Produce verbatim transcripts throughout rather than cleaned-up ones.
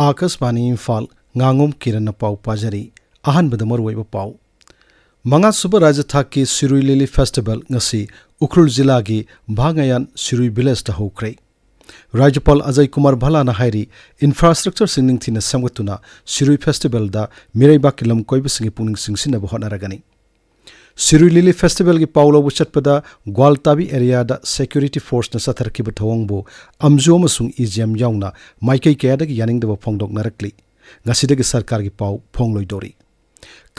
ꯑꯥꯀꯥꯁꯕꯥꯅꯤ ꯏꯝꯐꯥꯜ, ꯉꯥꯉꯣꯝ ꯀꯤꯔꯟꯅ ꯄꯥꯎ ꯄꯥꯖꯔꯤ꯫ ꯑꯍꯥꯟꯕꯗ ꯃꯔꯨꯑꯣꯏꯕ ꯄꯥꯎ꯫ ꯃꯉꯥꯁꯨꯕ ꯔꯥꯖ꯭ꯌ ꯊꯥꯛꯀꯤ ꯁꯤꯔꯨꯏ ꯂꯤꯂꯤ ꯐꯦꯁꯇꯤꯚꯦꯜ ꯉꯁꯤ ꯎꯈ꯭ꯔꯨꯜ ꯖꯤꯂꯥꯒꯤ ꯚꯥꯉꯥꯌꯥꯟ ꯁꯤꯔꯨꯏ ꯚꯤꯂꯦꯖꯇ ꯍꯧꯈ꯭ꯔꯦ꯫ ꯔꯥꯖ꯭ꯌꯄꯥꯜ ꯑꯖꯌ ꯀꯨꯃꯥꯔ ꯚꯜꯂꯥꯅ ꯍꯥꯏꯔꯤ, ꯏꯟꯐ꯭ꯔꯥꯁ꯭ꯇ꯭ꯔꯛꯆꯔꯁꯤꯡ ꯅꯤꯡꯊꯤꯅ ꯁꯦꯝꯒꯠꯇꯨꯅ ꯁꯤꯔꯨꯏ ꯐꯦꯁꯇꯤꯚꯦꯜꯗ ꯃꯤꯔꯩꯕꯥꯛꯀꯤ ꯂꯝ ꯀꯣꯏꯕꯁꯤꯡꯒꯤ ꯄꯨꯛꯅꯤꯡ ꯆꯤꯡꯁꯤꯟꯅꯕ ꯍꯣꯠꯅꯔꯒꯅꯤ꯫ ꯁꯤꯔꯨꯏ ꯂꯤꯂꯤ ꯐꯦꯁꯇꯤꯚꯦꯜꯒꯤ ꯄꯥꯎ ꯂꯧꯕ ꯆꯠꯄꯗ ꯒ꯭ꯋꯥꯜꯇꯥꯕꯤ ꯑꯦꯔꯤꯌꯥꯗ ꯁꯦꯀ꯭ꯌꯨꯔꯤꯇꯤ ꯐꯣꯔꯁꯅ ꯆꯠꯊꯔꯛꯈꯤꯕ ꯊꯧꯑꯣꯡꯕꯨ ꯑꯝꯖꯨ ꯑꯃꯁꯨꯡ ꯏ ꯖꯤ ꯑꯦꯝ ꯌꯥꯎꯅ ꯃꯥꯏꯀꯩ ꯀꯌꯥꯗꯒꯤ ꯌꯥꯅꯤꯡꯗꯕ ꯐꯣꯡꯗꯣꯛꯅꯔꯛꯂꯤ꯫ ꯉꯁꯤꯗꯒꯤ ꯁꯔꯀꯥꯔꯒꯤ ꯄꯥꯎ ꯐꯣꯡꯂꯣꯏꯗꯧꯔꯤ꯫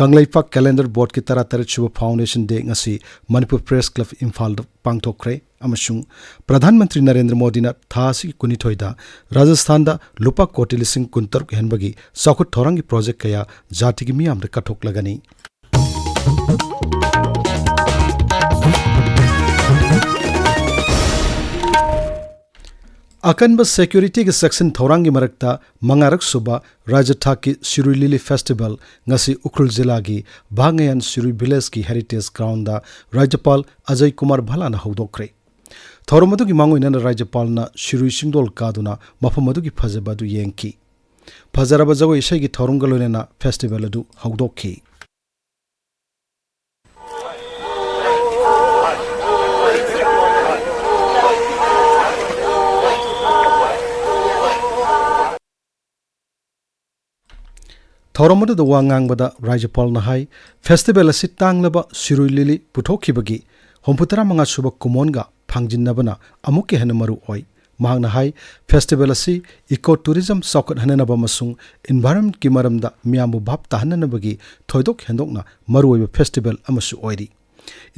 ꯀꯪꯂꯩꯄꯥꯛ ꯀꯦꯂꯦꯟꯗꯔ ꯕꯣꯔꯗꯀꯤ ꯇꯔꯥꯇꯔꯦꯠ ꯁꯨꯕ ꯐꯥꯎꯟꯗꯦꯁꯟ ꯗꯦ ꯉꯁꯤ ꯃꯅꯤꯄꯨꯔ ꯄ꯭ꯔꯦꯁ ꯀ꯭ꯂꯕ ꯏꯝꯐꯥꯜꯗ ꯄꯥꯡꯊꯣꯛꯈ꯭ꯔꯦ ꯑꯃꯁꯨꯡ ꯄ꯭ꯔꯙꯥꯟ ꯃꯟꯇ꯭ꯔꯤ ꯅꯔꯦꯟꯗ꯭ꯔ ꯃꯣꯗꯤꯅ ꯊꯥ ꯑꯁꯤꯒꯤ ꯀꯨꯟꯅꯤꯊꯣꯏꯗ ꯔꯥꯖꯁꯊꯥꯟꯗ ꯂꯨꯄꯥ ꯀꯣꯇꯤ ꯂꯤꯁꯤꯡ ꯀꯨꯟꯇꯔꯨꯛ ꯍꯦꯟꯕꯒꯤ ꯆꯥꯎꯈꯠ ꯊꯧꯔꯥꯡꯒꯤ ꯄ꯭ꯔꯣꯖꯦꯛ ꯀꯌꯥ ꯖꯥꯇꯤꯒꯤ ꯃꯤꯌꯥꯝꯗ ꯀꯠꯊꯣꯛꯂꯒꯅꯤ꯫ ꯑꯀꯟꯕ ꯁꯦꯀ꯭ꯌꯨꯔꯤꯇꯤꯒꯤ ꯆꯦꯛꯁꯤꯟ ꯊꯧꯔꯥꯡꯒꯤ ꯃꯔꯛꯇ ꯃꯉꯥꯔꯛ ꯁꯨꯕ ꯔꯥꯖ꯭ꯌ ꯊꯥꯛꯀꯤ ꯁꯤꯔꯨꯏ ꯂꯤꯂꯤ ꯐꯦꯁꯇꯤꯚꯦꯜ ꯉꯁꯤ ꯎꯈ꯭ꯔꯨꯜ ꯖꯤꯂꯥꯒꯤ ꯚꯥꯉꯥꯌꯥꯟ ꯁꯤꯔꯨꯏ ꯚꯤꯂꯦꯖꯀꯤ ꯍꯦꯔꯤꯇꯦꯖ ꯒ꯭ꯔꯥꯎꯟꯗ ꯔꯥꯖ꯭ꯌꯄꯥꯜ ꯑꯖꯌ ꯀꯨꯃꯥꯔ ꯚꯜꯂꯥꯅ ꯍꯧꯗꯣꯛꯈ꯭ꯔꯦ꯫ ꯊꯧꯔꯝ ꯑꯗꯨꯒꯤ ꯃꯥꯡꯑꯣꯏꯅꯅ ꯔꯥꯖ꯭ꯌꯄꯥꯜꯅ ꯁꯤꯔꯨꯏ ꯆꯤꯡꯗꯣꯜ ꯀꯥꯗꯨꯅ ꯃꯐꯝ ꯑꯗꯨꯒꯤ ꯐꯖꯕ ꯑꯗꯨ ꯌꯦꯡꯈꯤ꯫ ꯐꯖꯔꯕ ꯖꯒꯣꯏ ꯏꯁꯩꯒꯤ ꯊꯧꯔꯝꯒ ꯂꯣꯏꯅꯅ ꯐꯦꯁꯇꯤꯚꯦꯜ ꯑꯗꯨ ꯍꯧꯗꯣꯛꯈꯤ꯫ ꯊꯧꯔꯝ ꯑꯗꯨꯗ ꯋꯥ ꯉꯥꯡꯕꯗ ꯔꯥꯖ꯭ꯌꯄꯥꯜꯅ ꯍꯥꯏ, ꯐꯦꯁꯇꯤꯚꯦꯜ ꯑꯁꯤ ꯇꯥꯡꯂꯕ ꯁꯤꯔꯨꯏ ꯂꯤꯂꯤ ꯄꯨꯊꯣꯛꯈꯤꯕꯒꯤ ꯍꯨꯝꯐꯨꯇꯔꯥ ꯃꯉꯥ ꯁꯨꯕ ꯀꯨꯝꯑꯣꯟꯒ ꯊꯥꯡꯖꯤꯟꯅꯕꯅ ꯑꯃꯨꯛꯀ ꯍꯦꯟꯅ ꯃꯔꯨ ꯑꯣꯏ꯫ ꯃꯍꯥꯛꯅ ꯍꯥꯏ, ꯐꯦꯁꯇꯤꯚꯦꯜ ꯑꯁꯤ ꯏꯀꯣ ꯇꯨꯔꯤꯖꯝ ꯆꯥꯎꯈꯠꯍꯟꯅꯅꯕ ꯑꯃꯁꯨꯡ ꯏꯟꯚꯥꯏꯔꯟꯃꯦꯟꯠꯀꯤ ꯃꯔꯝꯗ ꯃꯤꯌꯥꯝꯕꯨ ꯚꯥꯞ ꯇꯥꯍꯟꯅꯅꯕꯒꯤ ꯊꯣꯏꯗꯣꯛ ꯍꯦꯟꯗꯣꯛꯅ ꯃꯔꯨꯑꯣꯏꯕ ꯐꯦꯁꯇꯤꯚꯦꯜ ꯑꯃꯁꯨ ꯑꯣꯏꯔꯤ꯫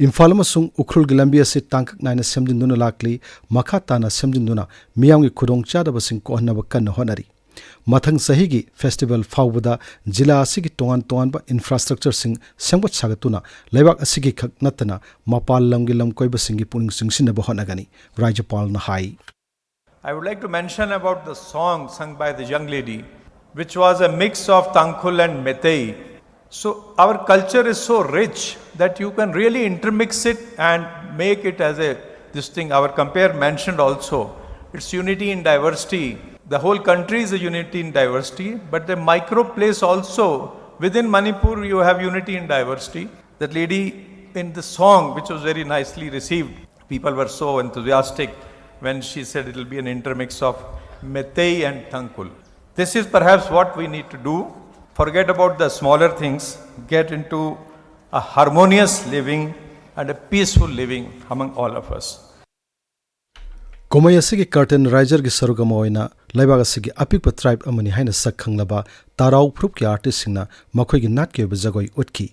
ꯏꯝꯐꯥꯜ ꯑꯃꯁꯨꯡ ꯎꯈ꯭ꯔꯨꯜꯒꯤ ꯂꯝꯕꯤ ꯑꯁꯤ ꯇꯥꯡꯀꯛ ꯅꯥꯏꯅ ꯁꯦꯝꯖꯤꯟꯗꯨꯅ ꯂꯥꯛꯂꯤ, ꯃꯈꯥ ꯇꯥꯅ ꯁꯦꯝꯖꯤꯟꯗꯨꯅ ꯃꯤꯌꯥꯝꯒꯤ ꯈꯨꯗꯣꯡꯆꯥꯗꯕꯁꯤꯡ ꯀꯣꯛꯍꯟꯅꯕ ꯀꯟꯅ ꯍꯣꯠꯅꯔꯤ꯫ ꯃꯊꯪ ꯆꯍꯤꯒꯤ ꯐꯦꯁꯇꯤꯚꯦꯜ ꯐꯥꯎꯕꯗ ꯖꯤꯂꯥ ꯑꯁꯤꯒꯤ ꯇꯣꯉꯥꯟ ꯇꯣꯉꯥꯟꯕ ꯏꯟꯐ꯭ꯔꯥꯁ꯭ꯇ꯭ꯔꯛꯆꯔꯁꯤꯡ ꯁꯦꯝꯒꯠ ꯁꯥꯒꯠꯇꯨꯅ ꯂꯩꯕꯥꯛ ꯑꯁꯤꯒꯤ ꯈꯛ ꯅꯠꯇꯅ ꯃꯄꯥꯟ ꯂꯝꯒꯤ ꯂꯝꯀꯣꯏꯕꯁꯤꯡꯒꯤ ꯄꯨꯛꯅꯤꯡ ꯆꯤꯡꯁꯤꯟꯅꯕ ꯍꯣꯠꯅꯒꯅꯤ, ꯔꯥꯖ꯭ꯌꯄꯥꯜꯅ ꯍꯥꯏ꯫ I would like to mention about the song sung by the young lady, which was a mix of Tangkhul and Meitei. So our culture is so rich that you can really intermix it and make it as a this thing. Our compere mentioned also, it's unity in diversity. The whole country is a unity in diversity, but the micro place also, within Manipur, you have unity in diversity. That lady in the song, which was very nicely received, people were so enthusiastic when she said it will be an intermix of Meitei and Tangkhul. This is perhaps what we need to do. Forget about the smaller things, get into a harmonious living and a peaceful living among all of us. ꯀꯨꯝꯍꯩ ꯑꯁꯤꯒꯤ curtain raiser ꯒꯤ ꯁꯔꯨꯛ ꯑꯃ ꯑꯣꯏꯅ ꯂꯩꯕꯥꯛ ꯑꯁꯤꯒꯤ ꯑꯄꯤꯛꯄ tribe ꯑꯃꯅꯤ ꯍꯥꯏꯅ ꯁꯛ ꯈꯪꯂꯕ ꯇꯥꯔꯥꯎ ꯐꯨꯔꯨꯞꯀꯤ artist ꯁꯤꯡꯅ ꯃꯈꯣꯏꯒꯤ ꯅꯥꯠꯀꯤ ꯑꯣꯏꯕ ꯖꯒꯣꯏ ꯎꯠꯈꯤ꯫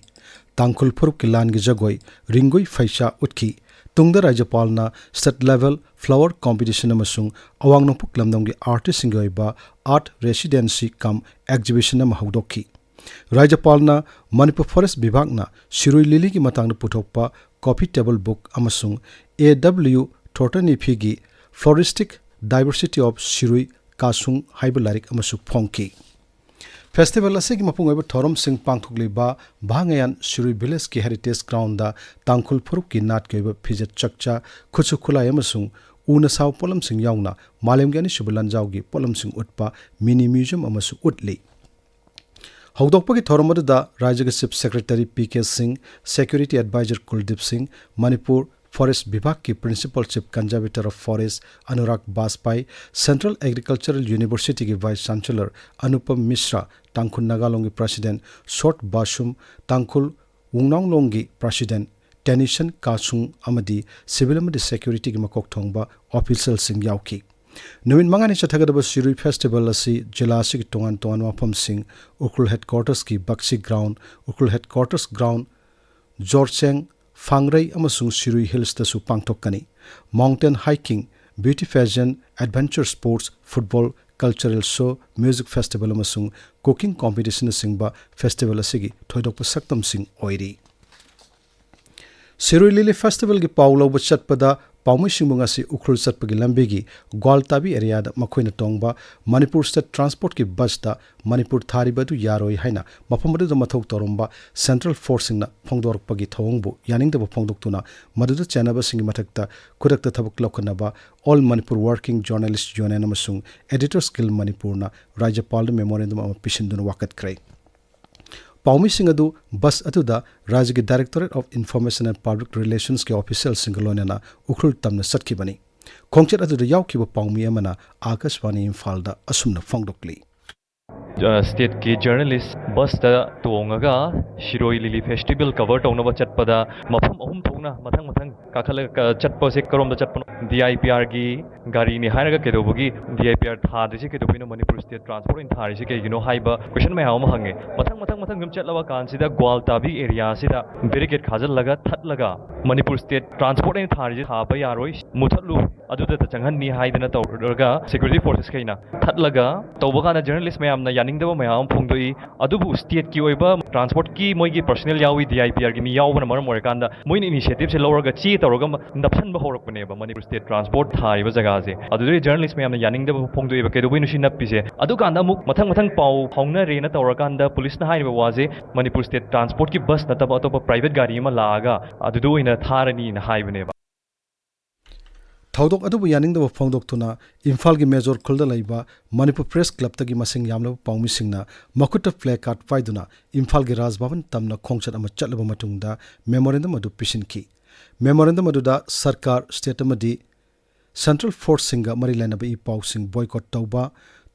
ꯇꯥꯡꯈꯨꯜ ꯐꯨꯔꯨꯞꯀꯤ ꯂꯥꯟꯒꯤ ꯖꯒꯣꯏ ꯔꯤꯡꯒꯨꯏ ꯐꯩꯁꯥ ꯎꯠꯈꯤ꯫ ꯇꯨꯡꯗ ꯔꯥꯖ꯭ꯌꯄꯥꯜꯅ state level flower competition ꯑꯃꯁꯨꯡ ꯑꯋꯥꯡ ꯅꯣꯡꯄꯣꯛ ꯂꯝꯗꯝꯒꯤ artist ꯁꯤꯡꯒꯤ ꯑꯣꯏꯕ art residency cum exhibition ꯑꯃ ꯍꯧꯗꯣꯛꯈꯤ꯫ ꯔꯥꯖ꯭ꯌꯄꯥꯜꯅ ꯃꯅꯤꯄꯨꯔ forest ꯕꯤꯚꯥꯒꯅ ꯁꯤꯔꯨꯏ ꯂꯤꯂꯤꯒꯤ ꯃꯇꯥꯡꯗ ꯄꯨꯊꯣꯛꯄ coffee table book ꯑꯃꯁꯨꯡ A W Thornton ꯏꯐꯤꯒꯤ Floristic Diversity of Shirui ꯀꯥꯁꯨꯡ ꯍꯥꯏꯕ ꯂꯥꯏꯔꯤꯛ ꯑꯃꯁꯨ ꯐꯣꯡꯈꯤ꯫ Festival ꯑꯁꯤꯒꯤ ꯃꯄꯨꯡ ꯑꯣꯏꯕ ꯊꯧꯔꯝꯁꯤꯡ ꯄꯥꯡꯊꯣꯛꯂꯤꯕ ꯚꯥꯉꯥꯌꯥꯟ ꯁꯤꯔꯨꯏ village ꯀꯤ heritage ground ꯗ ꯇꯥꯡꯈꯨꯜ ꯐꯨꯔꯨꯞꯀꯤ ꯅꯥꯠꯀꯤ ꯑꯣꯏꯕ ꯐꯤꯖꯦꯠ ꯆꯛꯆꯥ, ꯈꯨꯠꯁꯨ ꯈꯨꯠꯂꯥꯏ ꯑꯃꯁꯨꯡ ꯎꯅ ꯁꯥꯕ ꯄꯣꯠꯂꯝꯁꯤꯡ ꯌꯥꯎꯅ ꯃꯥꯂꯦꯝꯒꯤ ꯑꯅꯤꯁꯨꯕ ꯂꯥꯟꯖꯥꯎꯒꯤ ꯄꯣꯠꯂꯝꯁꯤꯡ ꯎꯠꯄ mini museum ꯑꯃꯁꯨ ꯎꯠꯂꯤ꯫ ꯍꯧꯗꯣꯛꯄꯒꯤ ꯊꯧꯔꯝ ꯑꯗꯨꯗ ꯔꯥꯖ꯭ꯌꯒꯤ Chief Secretary P K Singh, Security Advisor ꯀꯨꯜꯗꯤꯞ ꯁꯤꯡ, Manipur forest ꯕꯤꯚꯥꯒꯀꯤ Principal Chief Conservator of Forest Anurag ꯕꯥꯖꯄꯥꯏ, Central Agricultural University ꯒꯤ Vice Chancellor ꯑꯅꯨꯄꯝ ꯃꯤꯁ꯭ꯔꯥ, ꯇꯥꯡꯈꯨꯜ ꯅꯥꯒꯥ ꯂꯣꯟꯒꯤ President ꯁꯣꯔꯠ ꯕꯥꯁꯨꯝ, ꯇꯥꯡꯈꯨꯜ ꯋꯨꯡꯅꯥꯡꯂꯣꯡꯒꯤ President ꯇꯦꯅꯤꯁꯟ ꯀꯥꯁꯨꯡ ꯑꯃꯗꯤ civil ꯑꯃꯗꯤ security ꯒꯤ ꯃꯀꯣꯛ ꯊꯣꯡꯕ official ꯁꯤꯡ ꯌꯥꯎꯈꯤ꯫ ꯅꯨꯃꯤꯠ ꯃꯉꯥꯅꯤ ꯆꯠꯊꯒꯗꯕ ꯁꯤꯔꯨꯏ festival ꯑꯁꯤ ꯖꯤꯂꯥ ꯑꯁꯤꯒꯤ ꯇꯣꯉꯥꯟ ꯇꯣꯉꯥꯟꯕ ꯃꯐꯝꯁꯤꯡ, ꯎꯈ꯭ꯔꯨꯜ headquarters ꯀꯤ ꯕꯛꯁꯤ ground, ꯎꯈ꯭ꯔꯨꯜ headquarters ground, ꯖꯣꯔꯆꯦꯡ, ꯐꯥꯡꯔꯩ ꯑꯃꯁꯨꯡ ꯁꯤꯔꯨꯏ hills ꯇꯁꯨ ꯄꯥꯡꯊꯣꯛꯀꯅꯤ꯫ Mountain hiking, beauty pageant, adventure sports, football, cultural show, music festival ꯑꯃꯁꯨꯡ cooking competition ꯅꯆꯤꯡꯕ festival ꯑꯁꯤꯒꯤ ꯊꯣꯏꯗꯣꯛꯄ ꯁꯛꯇꯝꯁꯤꯡ ꯑꯣꯏꯔꯤ꯫ ꯁꯤꯔꯨꯏ ꯂꯤꯂꯤ festival ꯒꯤ ꯄꯥꯎ ꯂꯧꯕ ꯆꯠꯄꯗ ꯄꯥꯎꯃꯤꯁꯤꯡꯕꯨ ꯉꯁꯤ ꯎꯈ꯭ꯔꯨꯜ ꯆꯠꯄꯒꯤ ꯂꯝꯕꯤꯒꯤ ꯒ꯭ꯋꯥꯜꯇꯥꯕꯤ ꯑꯦꯔꯤꯌꯥꯗ ꯃꯈꯣꯏꯅ ꯇꯣꯡꯕ ꯃꯅꯤꯄꯨꯔ ꯁ꯭ꯇꯦꯠ ꯇ꯭ꯔꯥꯟꯁꯄꯣꯔꯠꯀꯤ ꯕꯁꯇ ꯃꯅꯤꯄꯨꯔ ꯊꯥꯔꯤꯕ ꯑꯗꯨ ꯌꯥꯔꯣꯏ ꯍꯥꯏꯅ ꯃꯐꯝ ꯑꯗꯨꯗ ꯃꯊꯧ ꯇꯧꯔꯝꯕ ꯁꯦꯟꯇ꯭ꯔꯦꯜ ꯐꯣꯔꯁꯁꯤꯡꯅ ꯐꯣꯡꯗꯣꯔꯛꯄꯒꯤ ꯊꯧꯑꯣꯡꯕꯨ ꯌꯥꯅꯤꯡꯗꯕ ꯐꯣꯡꯗꯣꯛꯇꯨꯅ ꯃꯗꯨꯗ ꯆꯦꯟꯅꯕꯁꯤꯡꯒꯤ ꯃꯊꯛꯇ ꯈꯨꯗꯛꯇ ꯊꯕꯛ ꯂꯧꯈꯠꯅꯕ All Manipur Working Journalist Union ꯑꯃꯁꯨꯡ Editors Guild ꯃꯅꯤꯄꯨꯔꯅ ꯔꯥꯖ꯭ꯌꯄꯥꯜꯗ ꯃꯦꯃꯣꯔꯦꯟꯗꯝ ꯑꯃ ꯄꯤꯁꯤꯟꯗꯨꯅ ꯋꯥꯀꯠꯈ꯭ꯔꯦ꯫ ꯄꯥꯎꯃꯤꯁꯤꯡ ꯑꯗꯨ ꯕꯁ ꯑꯗꯨꯗ ꯔꯥꯖ꯭ꯌꯒꯤ Directorate of Information and Public Relationsꯀꯤ ꯑꯣꯐꯤꯁꯤꯌꯦꯜꯁꯤꯡꯒ ꯂꯣꯏꯅꯅ ꯎꯈ꯭ꯔꯨꯜ ꯇꯝꯅ ꯆꯠꯈꯤꯕꯅꯤ꯫ ꯈꯣꯡꯆꯠ ꯑꯗꯨꯗ ꯌꯥꯎꯈꯤꯕ ꯄꯥꯎꯃꯤ ꯑꯃꯅ ꯑꯥꯀꯥꯁꯕꯥꯅꯤ ꯏꯝꯐꯥꯜꯗ ꯑꯁꯨꯝꯅ ꯐꯣꯡꯗꯣꯛꯂꯤ꯫ ꯁ꯭ꯇꯦꯠꯀꯤ ꯖꯔꯅꯦꯂꯤꯁ ꯕꯁꯇ ꯇꯣꯡꯉꯒ ꯁꯤꯔꯣꯏ ꯂꯤꯂꯤ ꯐꯦꯁꯇꯤꯚꯦꯜ ꯀꯚꯔ ꯇꯧꯅꯕ ꯆꯠꯄꯗ ꯃꯐꯝ ꯑꯍꯨꯝ ꯊꯣꯛꯅ ꯃꯊꯪ ꯃꯊꯪ ꯀꯥꯈꯠꯂꯒ ꯆꯠꯄꯁꯦ ꯀꯔꯣꯝꯗ ꯆꯠꯄꯅꯣ? ꯗꯤ ꯑꯥꯏ ꯄꯤ ꯑꯥꯔꯒꯤ ꯒꯥꯔꯤꯅꯤ ꯍꯥꯏꯔꯒ ꯀꯩꯗꯧꯕꯒꯤ ꯗꯤ ꯑꯥꯏ ꯄꯤ ꯑꯥꯔ ꯊꯥꯗ꯭ꯔꯤꯁꯦ ꯀꯩꯗꯧꯕꯩꯅꯣ? ꯃꯅꯤꯄꯨꯔ ꯁ꯭ꯇꯦꯠ ꯇ꯭ꯔꯥꯟꯁꯄꯣꯔꯠ ꯑꯣꯏꯅ ꯊꯥꯔꯤꯁꯦ ꯀꯩꯒꯤꯅꯣ ꯍꯥꯏꯕ ꯀꯣꯏꯁꯟ ꯃꯌꯥꯝ ꯑꯃ ꯍꯪꯉꯦ꯫ ꯃꯊꯪ ꯃꯊꯪ ꯃꯊꯪ ꯁꯨꯝ ꯆꯠꯂꯕ ꯀꯥꯟꯁꯤꯗ ꯒ꯭ꯋꯥꯜꯇꯥꯕꯤ ꯑꯦꯔꯤꯌꯥꯁꯤꯗ ꯕꯦꯔꯤꯀꯦꯠ ꯈꯥꯖꯤꯜꯂꯒ ꯊꯠꯂꯒ ꯃꯅꯤꯄꯨꯔ ꯁ꯭ꯇꯦꯠ ꯇ꯭ꯔꯥꯟꯁꯄꯣꯔꯠ ꯑꯣꯏꯅ ꯊꯥꯔꯤꯁꯦ ꯊꯥꯕ ꯌꯥꯔꯣꯏ, ꯃꯨꯊꯠꯂꯨ, ꯑꯗꯨꯗ ꯆꯪꯍꯟꯅꯤ ꯍꯥꯏꯗꯅ ꯇꯧꯔꯒ ꯁꯦꯀ꯭ꯌꯨꯔꯤꯇꯤ ꯐꯣꯔꯁꯦꯁꯈꯩꯅ ꯊꯠꯂꯒ ꯇꯧꯕ ꯀꯥꯟꯗ ꯖꯔꯅꯦꯂꯤꯁ ꯃꯌꯥꯝꯅ ꯌꯥꯅꯤꯡꯗꯕ ꯃꯌꯥꯝ ꯑꯃ ꯐꯣꯡꯗꯣꯛꯏ꯫ ꯑꯗꯨꯕꯨ ꯁ꯭ꯇꯦꯠꯀꯤ ꯑꯣꯏꯕ ꯇ꯭ꯔꯥꯟꯁꯄꯣꯔꯠꯀꯤ ꯃꯣꯏꯒꯤ ꯄꯔꯁꯅꯦꯜ ꯌꯥꯎꯏ, ꯗꯤ ꯑꯥꯏ ꯄꯤ ꯑꯥꯔꯒꯤ ꯃꯤ ꯌꯥꯎꯕꯅ ꯃꯔꯝ ꯑꯣꯏꯔꯀꯥꯟꯗ ꯃꯣꯏꯅ ꯏꯅꯤꯁꯤꯌꯦꯇꯤꯞꯁꯦ ꯂꯧꯔꯒ ꯆꯦ ꯇꯧꯔꯒ ꯅꯞꯁꯟꯕ ꯍꯧꯔꯛꯄꯅꯦꯕ ꯃꯅꯤꯄꯨꯔ ꯁ꯭ꯇꯦꯠ ꯇ꯭ꯔꯥꯟꯁꯄꯣꯔꯠ ꯊꯥꯔꯤꯕ ꯖꯒꯥꯁꯦ꯫ ꯑꯗꯨꯗꯒꯤ ꯖꯔꯅꯦꯂꯤꯁ ꯃꯌꯥꯝꯅ ꯌꯥꯅꯤꯡꯗꯕ ꯐꯣꯡꯗꯣꯛꯏꯕ, ꯀꯩꯗꯧꯕꯩꯅꯣ ꯁꯤ ꯅꯞꯄꯤꯁꯦ? ꯑꯗꯨꯀꯥꯟꯗ ꯑꯃꯨꯛ ꯃꯊꯪ ꯃꯊꯪ ꯄꯥꯎ ꯐꯥꯎꯅꯔꯦꯅ ꯇꯧꯔꯀꯥꯟꯗ ꯄꯨꯂꯤꯁꯅ ꯍꯥꯏꯔꯤꯕ ꯋꯥꯁꯦ ꯃꯅꯤꯄꯨꯔ ꯁ꯭ꯇꯦꯠ ꯇ꯭ꯔꯥꯟꯁꯄꯣꯔꯠꯀꯤ ꯕꯁ ꯅꯠꯇꯕ ꯑꯇꯣꯞꯄ ꯄ꯭ꯔꯥꯏꯚꯦꯠ ꯒꯥꯔꯤ ꯑꯃ ꯂꯥꯛꯑꯒ ꯑꯗꯨꯗ ꯑꯣꯏꯅ ꯊꯥꯔꯅꯤꯅ ꯍꯥꯏꯕꯅꯦꯕ꯫ ꯊꯧꯗꯣꯛ ꯑꯗꯨꯕꯨ ꯌꯥꯅꯤꯡꯗꯕ ꯐꯣꯡꯗꯣꯛꯇꯨꯅ ꯏꯝꯐꯥꯜꯒꯤ ꯃꯦꯖꯣꯔ ꯈꯨꯜꯗ ꯂꯩꯕ ꯃꯅꯤꯄꯨꯔ ꯄ꯭ꯔꯦꯁ ꯀ꯭ꯂꯕꯇꯒꯤ ꯃꯁꯤꯡ ꯌꯥꯝꯂꯕ ꯄꯥꯎꯃꯤꯁꯤꯡꯅ ꯃꯈꯨꯠꯇ ꯄ꯭ꯂꯦ ꯀꯥꯔꯗ ꯄꯥꯏꯗꯨꯅ ꯏꯝꯐꯥꯜꯒꯤ ꯔꯥꯖ ꯚꯕꯟ ꯇꯝꯅ ꯈꯣꯡꯆꯠ ꯑꯃ ꯆꯠꯂꯕ ꯃꯇꯨꯡꯗ ꯃꯦꯃꯣꯔꯦꯟꯗꯝ ꯑꯗꯨ ꯄꯤꯁꯤꯟꯈꯤ꯫ ꯃꯦꯃꯣꯔꯦꯟꯗꯝ ꯑꯗꯨꯗ ꯁꯔꯀꯥꯔ, ꯁ꯭ꯇꯦꯠ ꯑꯃꯗꯤ ꯁꯦꯟꯇ꯭ꯔꯦꯜ ꯐꯣꯔꯁꯁꯤꯡꯒ ꯃꯔꯤ ꯂꯩꯅꯕ ꯏ ꯄꯥꯎꯁꯤꯡ ꯕꯣꯏꯀꯣꯠ ꯇꯧꯕ,